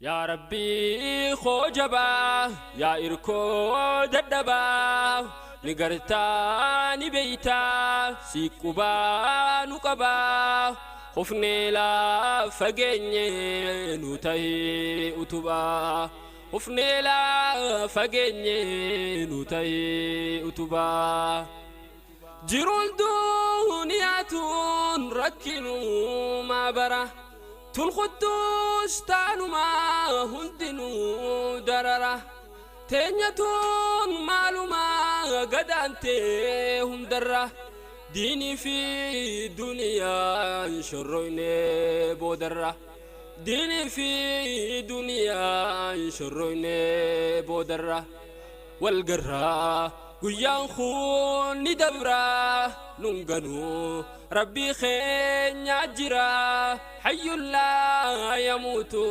Yaa Rabbii koo jabaa, yaa irkoo dadhabaa, ni gartaa ni beeytaa, si qubaa nu qabaa, hufnee lafa geenye nu tahii utubaa, hufnee lafa geenye nu tahii utubaa. Jiruun duuniyaatuun rakkinumaa bara. Tun kuttuus taanumaa hundinuu darara. Teenyatuun maalumaa gadaantee hundarra. Diinii fi duniyaan shorroyne boodarra. Diinii fi duniyaan shorroyne boodarra. Walgarraa guyyaan kun ni dabraa nun ganuu rabbii keenya jira hayyuun laa yamuutu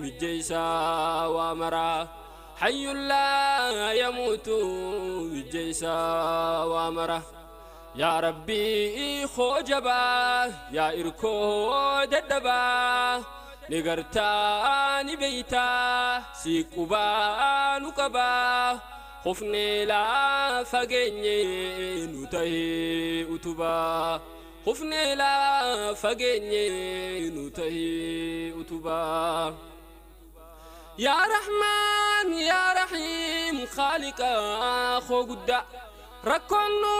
mijjeessaa waa maraa hayyuun laa yamuutu mijjeessaa waa mara. Yaa Rabbii koo jabaa, yaa irkoo dadhabaa, ni gartaa ni beeytaa, si qubaa nu qabaa, hufnee lafa geenye nu tahii utubaa, hufnee lafa geenye nu tahii utubaa. Yaa Rahmaan yaa Rahiim Khaaliqa koo guddaa, rakkoon nu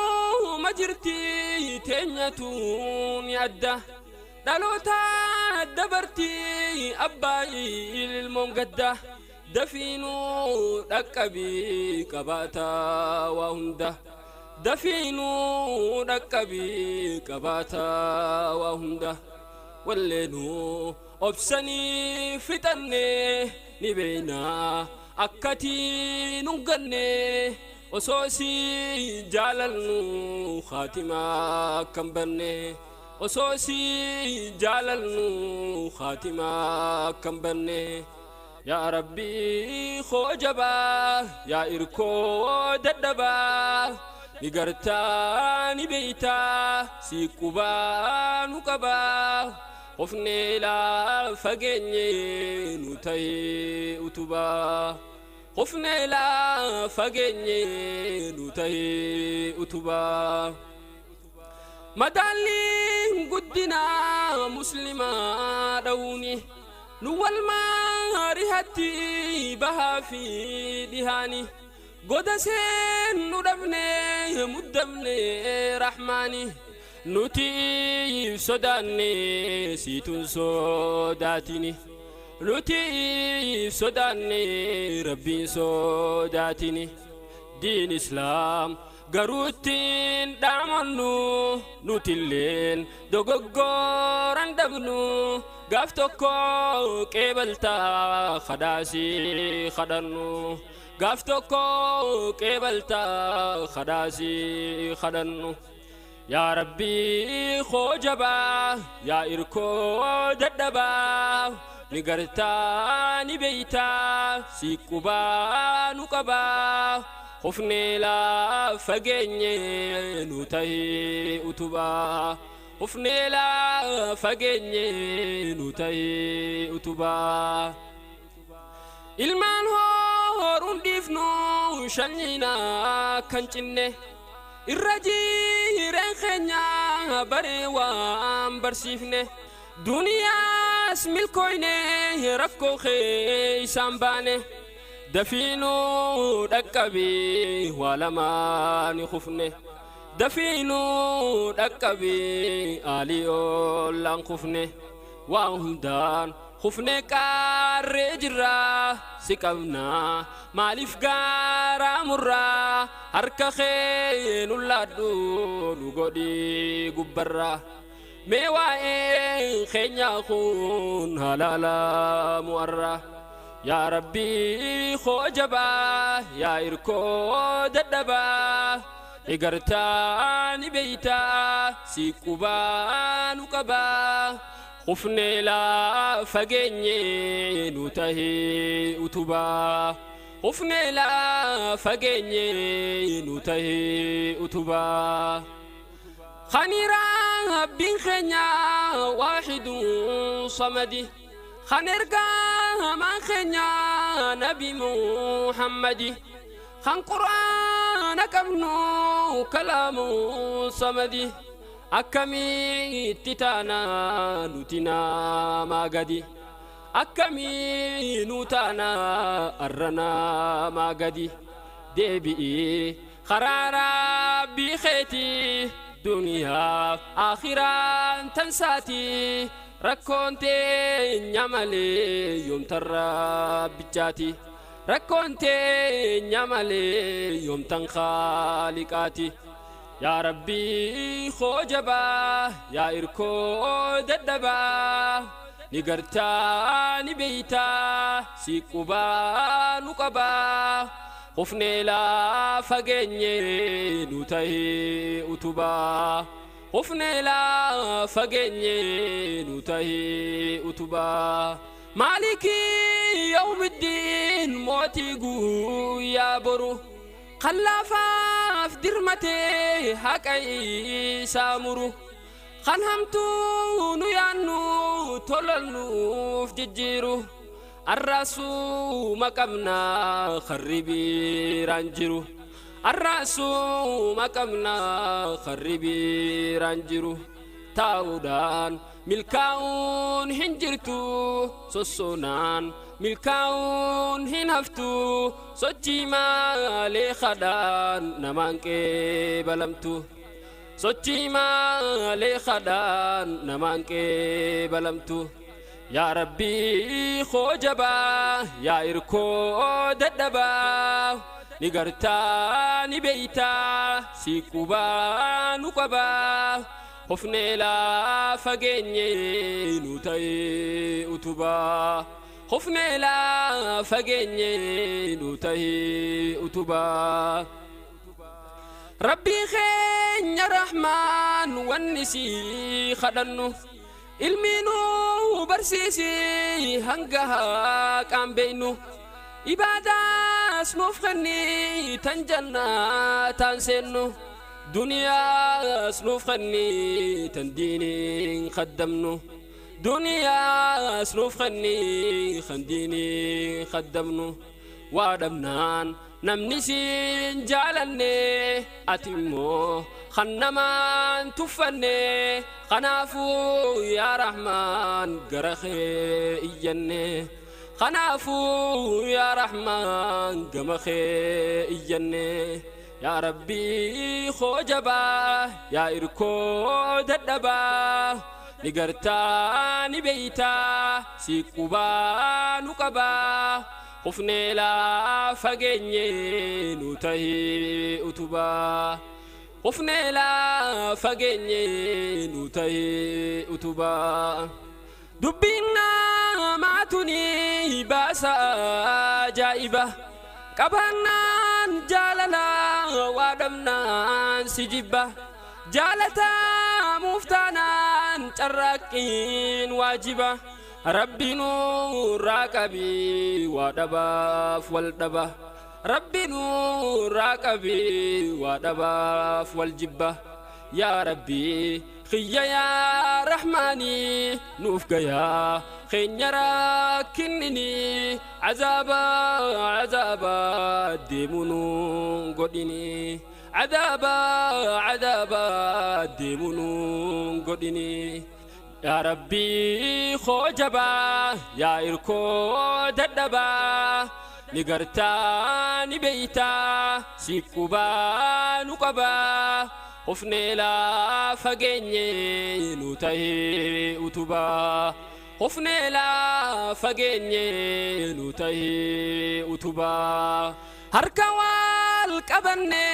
ma jirti teenyatu ni adda, dhaloota dabartii abbaa ilmoon gadda, dafiinuu dhaqqabii qabaataa waa hunda, dafiinuu dhaqqabii qabaataa waa hunda. Walleenuu obsanii fixanne ni beeynaa akkatii nun ganne, osoo si jaalalnu khaatimaa akkam banne, osoo si jaalalnu khaatimaa akkam banne. Yaa Rabbii koo jabaa, yaa irkoo dadhabaa, ni gartaa ni beeytaa, si qubaa nu qabaa, hufnee lafa geenye nu tahii utubaa, hufnee lafa geenye nu tahii utubaa. Madaalliin guddinaa muslimaa dha'uuni nu walmaa rihatti bahaa fi dhihaani, goda seen nu dhabne muddamne rahmaani, nuti sodaanne siitun sodaatini, nuti sodaanne rabbiin sodaatini, diin islaam garuuttiin dhaamannu nutilleen dogoggoran dhabnu, gaaf tokko qeebaltaa kadhaasii kadhannu, gaaf tokko qeebaltaa kadhaasii kadhannu. Yaa Rabbii koo jabaa, yaa irkoo dadhabaa, ni gartaa ni beeytaa, si qubaa nu qabaa, hufnee lafa geenye nu tahii utubaa, hufnee lafa geenye nu tahii utubaa. Ilmaan horuun dhiifnu shanyiina kan cinne, irra jiireen keenya baree waan barsiifne, duniyaas milkooyne rakkoo keeysaan baane, dafiinuu dhaqqabii waa lamaa ni kufne, dafiinuu dhaqqabii aalii ollaan kufne, waan hundaan kufne qaarree jirraa, si qabnaa maaliif gaaraa murraa, harka kee nu laadhu nu godhii gubbarraa, mee waa'een keenyaa kun halaala mu'arraa. Yaa Rabbii koo jabaa, yaa irkoo dadhabaa, ni gartaa ni beeytaa, si qubaa nu qabaa, hufnee lafa geenye nu tahii utubaa, hufnee lafa geenye nu tahii utubaa. Khani Rabbiin keenya waahidun samadi, kan ergaa Ergamaa keenya Nabi Muhammadi kan Qur'aana qabnu kalaamu samadi akkamitti taana nuti namaa gadi akkamii nu taana arra namaa gadi deebi'ii karaa Rabbii keetii duniyaaf akhiraan tansaati rakkoon teenya malee yoomtan Rabbichaati rakkoon teenya malee yoomtan Khaaliqaati. Yaa Rabbii koo jabaa yaa irkoo dadhabaa ni gartaa ni beeytaa si qubaa nu qabaa qufnee laafa geenye nu tahee utubaa qufnee laafa geenye nu tahee utubaa. Maalikii yawmiddiin mootii guyyaa boru khallaafaaf dirmatee haqa isaa muru kan hamtuu nu yaannu tololnuuf jijjiiru arraasuma qabnaa karri biiraan jiru arraasuma qabnaa karri biiraan jiru taa'uudhaan milkaa'uun hin jirtu sossoonaan milkaa'uun hin haftu sochii malee kadhaan namaan qeebalamtu sochii malee kadhaan namaan qeebalamtu. Yaa Rabbii koo jabaa yaa irkoo dadhabaa ni gartaa ni beeytaa si qubaa nu qabaa hofnee laafa geenye nu ta'ee utubaa hofnee laafa geenye nu ta'ee utubaa. Rabbii keenya Rahmaan wanni si kadhannu ilmi nu barsiisi hanga haqaan beeynu ibaadaas nuuf kenni tan jannaataan seennu duniyaas nuuf kenni tan diiniin khaddamnu duniyaas nuuf kenni kan diiniin khaddamnu waa dhabnaan namni siin jaalanne ati immoo kan namaan tuffanne kanaafuu yaa Rahmaan gara kee iyyanne kanaafuu yaa Rahmaan gama kee iyyanne. Yaa Rabbii koo jabaa yaa irkoo dadhabaa ni gartaa ni beeytaa si qubaa nu qabaa qufnee laafa geenye nu tahee utubaa qufnee laafa geenye nu tahee utubaa. Dubbiin namaa tuni baasa ajaa'iba qabaannaan jaalala waa dhabnaan si jibba jaalatamuuf taanaan carraaqqiin waajiba Rabbi nurraa qabii waa dhabaaf wal dhaba Rabbi nurraa qabii waa dhabaaf wal jibba. Yaa Rabbii khiyya yaa Rahmaani nuuf gayaa keenya rakkinnini azaaba azaaba deemu nuun godhini azaaba azaaba deemu nuun godhini. Yaa Rabbii koo jabaa yaa irkoo dadhabaa ni gartaa ni beeytaa si qubaa nu qabaa qufnee laafa geenye nu tahee utubaa qufnee laafa geenye nu tahee utubaa. Harka wal qabanne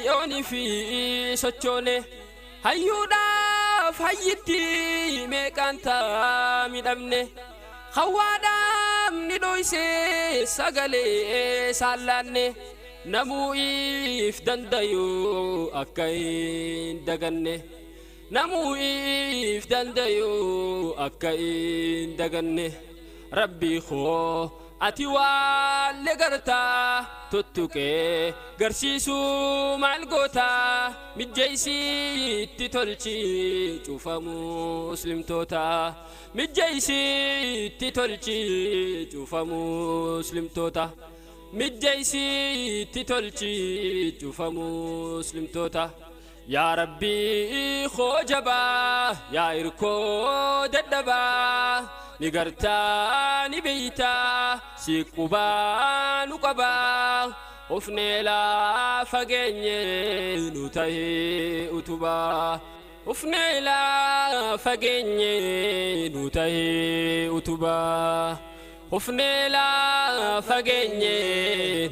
yooni fi sochoone hayyuudhaaf hayyitti meeqaan taa midhamne hawwaadhaaf ni dhoyse sagalee saallaanne namuu if dandayu akka hin daganne namuu if dandayu akka hin daganne. Rabbii koo Ati waan gartaa tuttuqee garsiisuu maal gootaa? Mijjeeysiitti tolchi cufa muslimtoota, mijjeeysiitti tolchi cufa muslimtoota, mijjeeysiitti tolchi cufa muslimtoota. Yaa Rabbii koo jabaa, yaa irkoo dadhabaa, ni gartaa ni beeytaa, si qubaa nu qabaa. Ufnee laafa geenye nu tahee utubaa, ufnee laafa geenye nu tahee utubaa, ufnee laafa geenye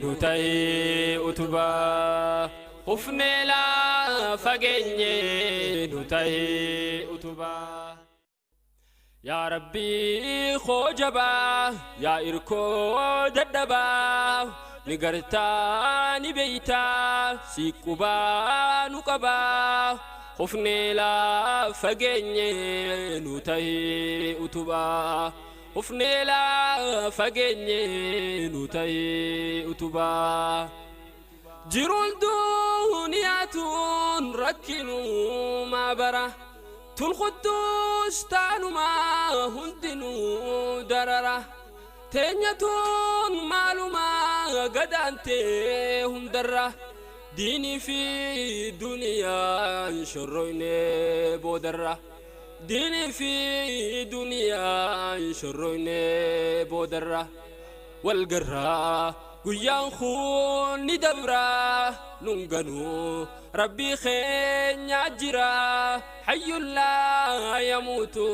nu tahee utubaa, ufnee laafa geenye nu tahee utubaa. Yaa Rabbii koo jabaa, yaa irkoo dadhabaa, ni gartaa ni beeytaa, si qubaa nu qabaa. Ufnee laafa geenye nu tahee utubaa, ufnee laafa geenye nu tahee utubaa. Jiruun duuniyaatuun rakkinumaa bara tun kuttuus taanumaa hundinuu darara. Teenyatuun maalumaa gadaantee hundarra, diinii fi duniyaan shorroyne boodarra, diinii fi duniyaan shorroyne boodarra. Walgarraa guyyaan kun ni dabraa, nun ganuu Rabbii keenya jira, hayyullaa yamuutu.